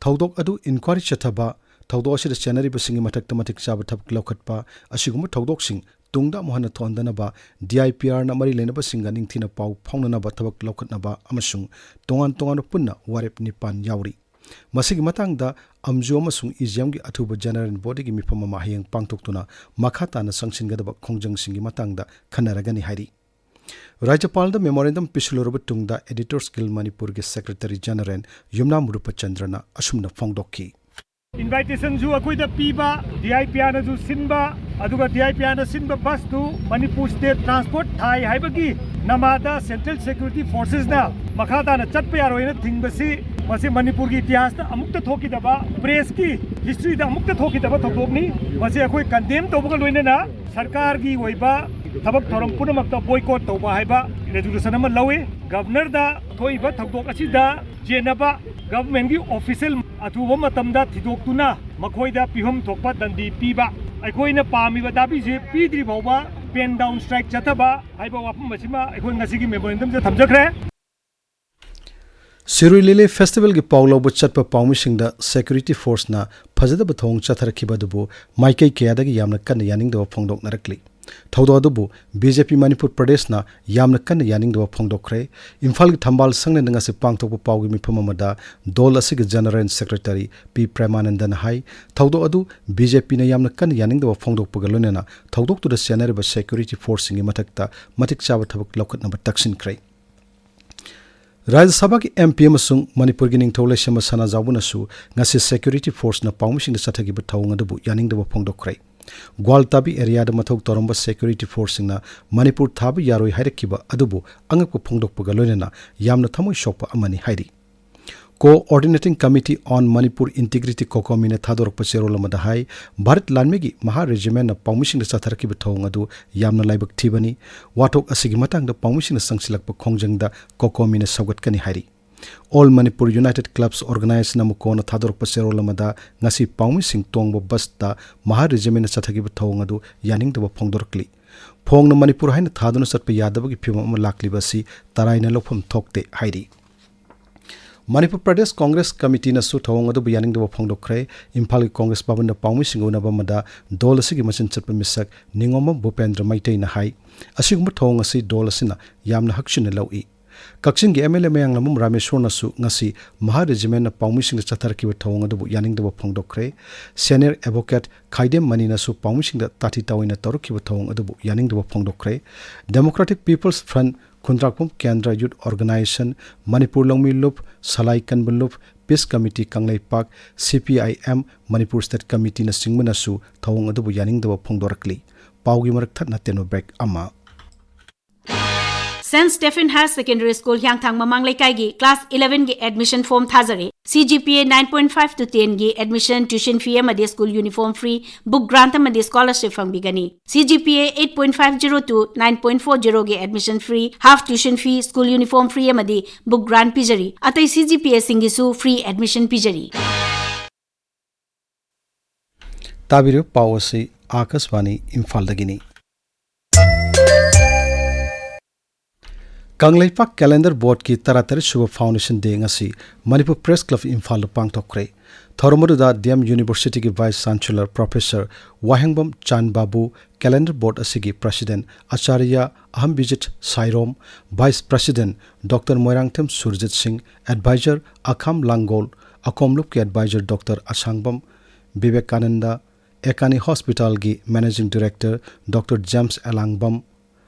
ꯊꯧꯗꯣꯛ ꯑꯗꯨ ꯏꯟꯀ꯭ꯋꯥꯏꯔꯤ ꯆꯠꯊꯕ, ꯊꯧꯗꯣꯛ ꯑꯁꯤꯗ ꯆꯦꯟꯅꯔꯤꯕꯁꯤꯡꯒꯤ ꯃꯊꯛꯇ ꯃꯇꯤꯛ ꯆꯥꯕ ꯊꯕꯛ ꯂꯧꯈꯠꯄ ꯑꯁꯤꯒꯨꯝꯕ ꯊꯧꯗꯣꯛꯁꯤꯡ ꯇꯨꯡꯗ ꯑꯃꯨꯛ ꯍꯟꯅ ꯊꯣꯛꯍꯟꯗꯅꯕ ꯗꯤ ꯑꯥꯏ ꯄꯤ ꯑꯥꯔꯅ ꯃꯔꯤ ꯂꯩꯅꯕꯁꯤꯡꯒ ꯅꯤꯡꯊꯤꯅ ꯄꯥꯎ ꯐꯥꯎꯅꯅꯕ ꯊꯕꯛ ꯂꯧꯈꯠꯅꯕ ꯑꯃꯁꯨꯡ ꯇꯣꯉꯥꯟ ꯇꯣꯉꯥꯟꯕ ꯄꯨꯟꯅ ꯋꯥꯔꯦꯞ ꯅꯤꯄꯥꯟ ꯌꯥꯎꯔꯤ꯫ ꯃꯁꯤꯒꯤ ꯃꯇꯥꯡꯗ ꯑꯝꯖꯨ ꯑꯃꯁꯨꯡ ꯏꯖꯤꯑꯦꯝꯒꯤ ꯑꯊꯨꯕ ꯖꯦꯅꯔꯦꯜ ꯕꯣꯗꯤꯒꯤ ꯃꯤꯐꯝ ꯑꯃ ꯍꯌꯦꯡ ꯄꯥꯡꯊꯣꯛꯇꯨꯅ ꯃꯈꯥ ꯇꯥꯅ ꯆꯪꯁꯤꯟꯒꯗꯕ ꯈꯣꯡꯖꯪꯁꯤꯡꯒꯤ ꯃꯇꯥꯡꯗ ꯈꯟꯅꯔꯒꯅꯤ ꯍꯥꯏꯔꯤ꯫ ꯔꯥꯖ꯭ꯌꯄꯥꯜꯗ ꯃꯦꯃꯣꯔꯦꯟꯗꯝ ꯄꯤꯁꯤꯜꯂꯨꯔꯕ ꯇꯨꯡꯗ ꯑꯦꯗꯤꯇꯔꯁ ꯒꯤꯜ ꯃꯅꯤꯄꯨꯔꯒꯤ ꯁꯦꯀ꯭ꯔꯦꯇꯔꯤ ꯖꯦꯅꯔꯦꯜ ꯌꯨꯝꯅꯥꯝ ꯔꯨꯄꯆꯟꯗ꯭ꯔꯅ ꯑꯁꯨꯝꯅ ꯐꯣꯡꯗꯣꯛꯈꯤ꯫ ꯏꯟꯚꯥꯏꯇꯦꯁꯟꯁꯨ ꯑꯩꯈꯣꯏꯗ ꯄꯤꯕ, ꯗꯤ ꯑꯥꯏ ꯄꯤ ꯑꯥꯔꯅꯁꯨ ꯁꯤꯟꯕ, ꯑꯗꯨꯒ ꯗꯤ ꯑꯥꯏ ꯄꯤ ꯑꯥꯔꯅ ꯁꯤꯟꯕ ꯕꯁꯇꯨ ꯃꯅꯤꯄꯨꯔ ꯁ꯭ꯇꯦꯠ ꯇ꯭ꯔꯥꯟꯁꯄꯣꯔꯠ ꯊꯥꯏ ꯍꯥꯏꯕꯒꯤ ꯅꯃꯥꯗ Central Security Forcesꯅ ꯃꯈꯥ ꯇꯥꯅ ꯆꯠꯄ ꯌꯥꯔꯣꯏꯅ ꯊꯤꯡꯕꯁꯤ, ꯃꯁꯤ ꯃꯅꯤꯄꯨꯔꯒꯤ ꯏꯇꯤꯍꯥꯁꯇ ꯑꯃꯨꯛꯇ ꯊꯣꯛꯈꯤꯗꯕ, pressꯀꯤ historyꯗ ꯑꯃꯨꯛꯇ ꯊꯣꯛꯈꯤꯗꯕ ꯊꯧꯗꯣꯛꯅꯤ꯫ ꯃꯁꯤ ꯑꯩꯈꯣꯏ condemn ꯇꯧꯕꯒ ꯂꯣꯏꯅꯅ ꯁꯔꯀꯥꯔꯒꯤ ꯑꯣꯏꯕ ꯊꯕꯛ ꯊꯧꯔꯝ ꯄꯨꯝꯅꯃꯛꯇ boycott ꯇꯧꯕ ꯍꯥꯏꯕ resolution ꯑꯃ ꯂꯧꯏ꯫ Governorꯗ ꯊꯣꯛꯏꯕ ꯊꯧꯗꯣꯛ ꯑꯁꯤꯗ ꯆꯦꯟꯅꯕ governmentꯀꯤ official ꯑꯊꯨꯕ ꯃꯇꯝꯗ ꯊꯤꯗꯣꯛꯇꯨꯅ ꯃꯈꯣꯏꯗ ꯄꯤꯐꯝ ꯊꯣꯛꯄ ꯗꯟꯗꯤ ꯄꯤꯕ꯫ ꯑꯩꯈꯣꯏꯅ ꯄꯥꯝꯃꯤꯕ ꯗꯥꯕꯤꯁꯤ ꯄꯤꯗ꯭ꯔꯤ ꯐꯥꯎꯕ pen down strike ꯆꯠꯊꯕ ꯍꯥꯏꯕ ꯋꯥꯐꯝ ꯑꯁꯤꯃ ꯑꯩꯈꯣꯏ ꯉꯁꯤꯒꯤ memorandumꯗ ꯊꯝꯖꯈ꯭ꯔꯦ꯫ ꯁꯤꯔꯨꯏ ꯂꯤꯂꯤ festivalꯒꯤ ꯄꯥꯎ ꯂꯧꯕ ꯆꯠꯄ ꯄꯥꯎꯃꯤꯁꯤꯡꯗ security forceꯅ ꯐꯖꯗꯕ ꯊꯧꯑꯣꯡ ꯆꯠꯊꯔꯛꯈꯤꯕ ꯑꯗꯨꯕꯨ ꯃꯥꯏꯀꯩ ꯀꯌꯥꯗꯒꯤ ꯌꯥꯝꯅ ꯀꯟꯅ ꯌꯥꯅꯤꯡꯗꯕ ꯐꯣꯡꯗꯣꯛꯅꯔꯛꯂꯤ꯫ ꯊꯧꯗꯣꯛ ꯑꯗꯨꯕꯨ BJP ꯃꯅꯤꯄꯨꯔ ꯄ꯭ꯔꯗꯦꯁꯅ ꯌꯥꯝꯅ ꯀꯟꯅ ꯌꯥꯅꯤꯡꯗꯕ ꯐꯣꯡꯗꯣꯛꯈ꯭ꯔꯦ꯫ ꯏꯝꯐꯥꯜꯒꯤ ꯊꯝꯕꯥꯜ ꯁꯪꯂꯦꯟꯗ ꯉꯁꯤ ꯄꯥꯡꯊꯣꯛꯄ ꯄꯥꯎꯒꯤ ꯃꯤꯐꯝ ꯑꯃꯗ ꯗꯣꯜ ꯑꯁꯤꯒꯤ General Secretary ꯄꯤ ꯄ꯭ꯔꯦꯃꯥꯅꯟꯗꯅ ꯍꯥꯏ, ꯊꯧꯗꯣꯛ ꯑꯗꯨ BJPꯅ ꯌꯥꯝꯅ ꯀꯟꯅ ꯌꯥꯅꯤꯡꯗꯕ ꯐꯣꯡꯗꯣꯛꯄꯒ ꯂꯣꯏꯅꯅ ꯊꯧꯗꯣꯛꯇꯨꯗ ꯆꯦꯟꯅꯔꯤꯕ security forceꯁꯤꯡꯒꯤ ꯃꯊꯛꯇ ꯃꯇꯤꯛ ꯆꯥꯕ ꯊꯕꯛ ꯂꯧꯈꯠꯅꯕ ꯇꯛꯁꯤꯟꯈ꯭ꯔꯦ꯫ ꯔꯥꯖ꯭ꯌ ꯁꯚꯥꯒꯤ MP ꯑꯃꯁꯨꯡ ꯃꯅꯤꯄꯨꯔꯒꯤ ꯅꯤꯡꯊꯧ ꯂꯩꯁꯦꯝꯕ ꯁꯅꯥꯖꯥꯎꯕꯅꯁꯨ ꯉꯁꯤ security forceꯅ ꯄꯥꯎꯃꯤꯁꯤꯡꯗ ꯆꯠꯊꯈꯤꯕ ꯊꯧꯑꯣꯡ ꯑꯗꯨꯕꯨ ꯌꯥꯅꯤꯡꯗꯕ ꯐꯣꯡꯗꯣꯛꯈ꯭ꯔꯦ꯫ ꯒ꯭ꯋꯥꯜꯇꯥꯕꯤ areaꯗ ꯃꯊꯧ ꯇꯧꯔꯝꯕ security forceꯁꯤꯡꯅ ꯃꯅꯤꯄꯨꯔ ꯊꯥꯕ ꯌꯥꯔꯣꯏ ꯍꯥꯏꯔꯛꯈꯤꯕ ꯑꯗꯨꯕꯨ ꯑꯉꯛꯄ ꯐꯣꯡꯗꯣꯛꯄꯒ ꯂꯣꯏꯅꯅ ꯌꯥꯝꯅ ꯊꯃꯣꯏ ꯁꯣꯛꯄ ꯑꯃꯅꯤ ꯍꯥꯏꯔꯤ꯫ Coordinating Committee on Manipur Integrity, COCOMIꯅ ꯊꯥꯗꯣꯔꯛꯄ ꯆꯦꯔꯣꯜ ꯑꯃꯗ ꯍꯥꯏ, ꯚꯥꯔꯠ ꯂꯥꯟꯃꯤꯒꯤ ꯃꯍꯥ regimentꯅ ꯄꯥꯎꯃꯤꯁꯤꯡꯗ ꯆꯠꯊꯔꯛꯈꯤꯕ ꯊꯧꯑꯣꯡ ꯑꯗꯨ ꯌꯥꯝꯅ ꯂꯥꯏꯕꯛ ꯊꯤꯕꯅꯤ꯫ ꯋꯥꯊꯣꯛ ꯑꯁꯤꯒꯤ ꯃꯇꯥꯡꯗ ꯄꯥꯎꯃꯤꯁꯤꯡꯅ ꯆꯪꯁꯤꯜꯂꯛꯄ ꯈꯣꯡꯖꯪꯗ COCOMIꯅ ꯁꯧꯒꯠꯀꯅꯤ ꯍꯥꯏꯔꯤ꯫ All Manipur United Clubs Organisation, ꯅꯃꯨꯀꯣꯅ ꯊꯥꯗꯣꯔꯛꯄ ꯆꯦꯔꯣꯜ ꯑꯃꯗ ꯉꯁꯤ ꯄꯥꯎꯃꯤꯁꯤꯡ ꯇꯣꯡꯕ busꯇ ꯃꯍꯥ regimentꯅ ꯆꯠꯊꯈꯤꯕ ꯊꯧꯑꯣꯡ ꯑꯗꯨ ꯌꯥꯅꯤꯡꯗꯕ ꯐꯣꯡꯗꯣꯔꯛꯂꯤ꯫ ꯐꯣꯡꯅ ꯃꯅꯤꯄꯨꯔ ꯍꯥꯏꯅ ꯊꯥꯗꯨꯅ ꯆꯠꯄ ꯌꯥꯗꯕꯒꯤ ꯐꯤꯕꯝ ꯑꯃ ꯂꯥꯛꯂꯤꯕ ꯑꯁꯤ ꯇꯔꯥꯏꯅ ꯂꯧꯐꯝ ꯊꯣꯛꯇꯦ ꯍꯥꯏꯔꯤ꯫ ꯃꯅꯤꯄꯨꯔ ꯄ꯭ꯔꯗꯦꯁ ꯀꯣꯡꯒ꯭ꯔꯦꯁ ꯀꯃꯤꯇꯤꯅꯁꯨ ꯊꯧꯑꯣꯡ ꯑꯗꯨꯕꯨ ꯌꯥꯅꯤꯡꯗꯕ ꯐꯣꯡꯗꯣꯛꯈ꯭ꯔꯦ꯫ ꯏꯝꯐꯥꯜꯒꯤ ꯀꯣꯡꯒ꯭ꯔꯦꯁ ꯚꯕꯟꯗ ꯄꯥꯎꯃꯤꯁꯤꯡꯒ ꯎꯅꯕ ꯑꯃꯗ ꯗꯣꯜ ꯑꯁꯤꯒꯤ ꯃꯆꯤꯟ ꯆꯠꯄ ꯃꯤꯁꯛ ꯅꯤꯉꯣꯝꯕꯝ ꯚꯨꯄꯦꯟꯗ꯭ꯔ ꯃꯩꯇꯩꯅ ꯍꯥꯏ, ꯑꯁꯤꯒꯨꯝꯕ ꯊꯧꯑꯣꯡ ꯑꯁꯤ ꯗꯣꯜ ꯑꯁꯤꯅ ꯌꯥꯝꯅ ꯍꯛꯆꯤꯟꯅ ꯂꯧꯏ꯫ ꯀꯛꯆꯤꯡꯒꯤ MLA ꯃꯌꯥꯡꯂꯝꯕꯝ ꯔꯥꯃꯦꯁꯣꯔꯅꯁꯨ ꯉꯁꯤ ꯃꯍꯥ regimentꯅ ꯄꯥꯎꯃꯤꯁꯤꯡꯗ ꯆꯠꯊꯔꯛꯈꯤꯕ ꯊꯧꯑꯣꯡ ꯑꯗꯨꯕꯨ ꯌꯥꯅꯤꯡꯗꯕ ꯐꯣꯡꯗꯣꯛꯈ꯭ꯔꯦ꯫ Senior advocate ꯈꯥꯏꯗꯦꯝ ꯃꯅꯤꯅꯁꯨ ꯄꯥꯎꯃꯤꯁꯤꯡꯗ ꯇꯥꯊꯤ ꯇꯥꯑꯣꯏꯅ ꯇꯧꯔꯛꯈꯤꯕ ꯊꯧꯑꯣꯡ ꯑꯗꯨꯕꯨ ꯌꯥꯅꯤꯡꯗꯕ ꯐꯣꯡꯗꯣꯛꯈ꯭ꯔꯦ꯫ Democratic People's Front, ꯈꯨꯟꯗ꯭ꯔꯥꯛꯄꯝ ꯀꯦꯟꯗ꯭ꯔ Youth Organisation, ꯃꯅꯤꯄꯨꯔ ꯂꯧꯃꯤ ꯂꯨꯞ, ꯁꯂꯥꯏ ꯀꯟꯕ ꯂꯨꯞ, Peace Committee Kangleipak, CPIM, Manipur State Committeeꯅꯆꯤꯡꯕꯅꯁꯨ ꯊꯧꯑꯣꯡ ꯑꯗꯨꯕꯨ ꯌꯥꯅꯤꯡꯗꯕ ꯐꯣꯡꯗꯣꯔꯛꯂꯤ꯫ ꯄꯥꯎꯒꯤ ꯃꯔꯛ ꯊꯠꯅ ꯇꯦꯟꯕ break ꯑꯃ꯫ Saint Stephen Higher Secondary School, ꯍꯤꯌꯥꯡꯊꯥꯡ ꯃꯃꯥꯡ ꯂꯩꯀꯥꯏꯒꯤ class eleven ꯒꯤ admission form ꯊꯥꯖꯔꯤ꯫ C G P A nine point five to ten ꯒꯤ admission, tuition fee ꯑꯃꯗꯤ school uniform free, book grant ꯑꯃꯗꯤ scholarship ꯐꯪꯕꯤꯒꯅꯤ꯫ C G P A eight point five zero to nine point four zero ꯒꯤ admission free, half tuition fee, school uniform free ꯑꯃꯗꯤ book grant ꯄꯤꯖꯔꯤ꯫ ꯑꯇꯩ C G P A ꯁꯤꯡꯒꯤꯁꯨ free admission ꯄꯤꯖꯔꯤ꯫ ꯇꯥꯕꯤꯔꯤꯕ ꯄꯥꯎ ꯑꯁꯤ ꯑꯥꯀꯥꯁꯕꯥꯅꯤ ꯏꯝꯐꯥꯜꯗꯒꯤꯅꯤ꯫ Kangleipak Calendar Boardꯀꯤ ꯇꯔꯥꯇꯔꯦꯠ ꯁꯨꯕ Foundation Day ꯉꯁꯤ Manipur Press Club ꯏꯝꯐꯥꯜꯗ ꯄꯥꯡꯊꯣꯛꯈ꯭ꯔꯦ꯫ ꯊꯧꯔꯝ ꯑꯗꯨꯗ D M Universityꯒꯤ Vice Chancellor Professor ꯋꯥꯍꯦꯡꯕꯝ ꯆꯥꯟ ꯕꯥꯕꯨ, Calendar Board ꯑꯁꯤꯒꯤ President ꯑꯆꯥꯔꯌ ꯑꯍꯝꯕꯤꯖꯤꯠ ꯁꯥꯏꯔꯣꯝ, Vice President Doctor Moirangthem Surjit ꯁꯤꯡ, Advisor ꯑꯈꯥꯝ ꯂꯥꯡꯒꯣꯜ, ꯑꯀꯣꯝꯂꯨꯞꯀꯤ Advisor Doctor ꯑꯁꯥꯡꯕꯝ Vivekananda, ꯑꯦꯀꯥꯅꯤ Hospitalꯒꯤ Managing Director Doctor James ꯑꯦꯂꯥꯡꯕꯝ,